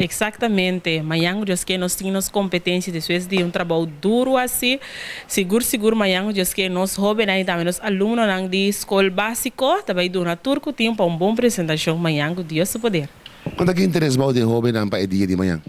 Eksaktamente. Mañan, Dios ke, nos tin kompetensia despues di un trabou duru asina. Sigur, sigur, mañan, Dios ke, nos hóbennan i tambe nos alumnonan di skol básiko tambe duna tur ku tin pa un bon presentashon mañan, ku Dios poder. Kon ta e interes di hóbennan pa e dia di mañan?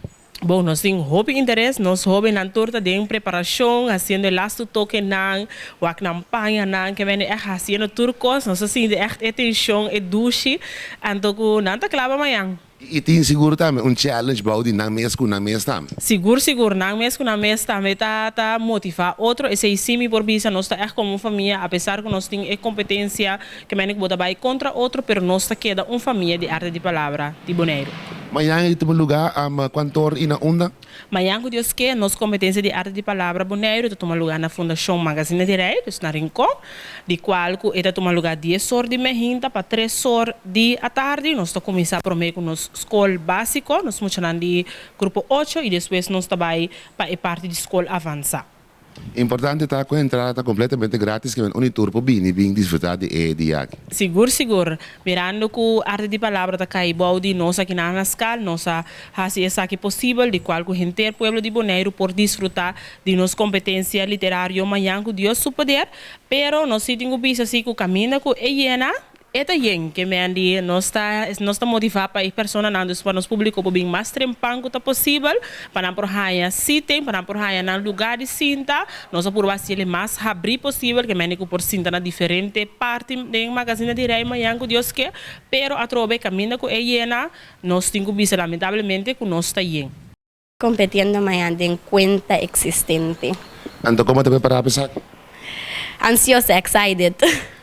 Bon, nos tin hopi interes, nos hóbennan tur ta den preparashon, hasiendo laatste tokenan, wak nan pañanan, ke men echt hasiendo tur kos, nos asina echt atenshon e dushi, anto ku nan ta kla pa mañan. I tin sigur tambe un challenge bou di nan mes ku nan mes tambe. Sigur, sigur, nan mes ku nan mes tambe ta motivá otro. Esei sí mi por bisa, nos ta echt komo famia, apesar ku nos tin e kompetensia ke men ku bo ta bai kontra otro, pero nos ta keda un famia di Arte di Palabra di Boneiru. Mañan e ta tuma lugá kuantu or i na unda? Mañan, ku Dios ke, nos kompetensia di Arte di Palabra Boneiru ta tuma lugá na Fundashon Magazine di Rei, dus na Rincon, di kual ku e ta tuma lugá 10 or di mainta pa 3 or di atardi. Nos ta kuminsá promé ku nos skol básiko, nos muchanan di grupo 8 i despues nos ta bai pa e parti di skol avansá. Importante ta ku entrada ta kompletamente gratis, ke men un i tur por bini bin disfrutá di e dia aki. Sigur, sigur. Mirando ku Arte di Palabra ta kai bou di nos aki na skal, nos a hasi esaki posibel, di kual ku henter pueblo di Boneiru por disfrutá di nos kompetensia literario mañan, ku Dios su poder, pero nos sí tin ku bisa sí ku kaminda ku e yena, e ta yen, ke men di nos ta motivá pa e personanan, dus pa nos públiko por bin mas trempan ku ta posibel, pa nan por haña seating, pa nan por haña nan lugá di sinta. Nos a purba hasi mas habrí posibel, ke men ku por sinta na diferente parti den Magazine di Rei mañan, ku Dios ke, pero atrobe kaminda ku e yena, nos tin ku bisa lamentablemente ku nos ta yen. Kompetiendo mañan den kuenta eksistente. Anto kon bo ta prepará pa esaki? Ansioso, excited.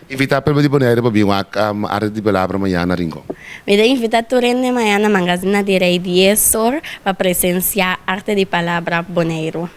Invitá pueblo di Boneiru pa bin Arte di Palabra mañan na Rincon. Mi ta invitá tur hende mañan na Magazine di Rei 10 or pa presensiá Arte di Palabra Boneiru.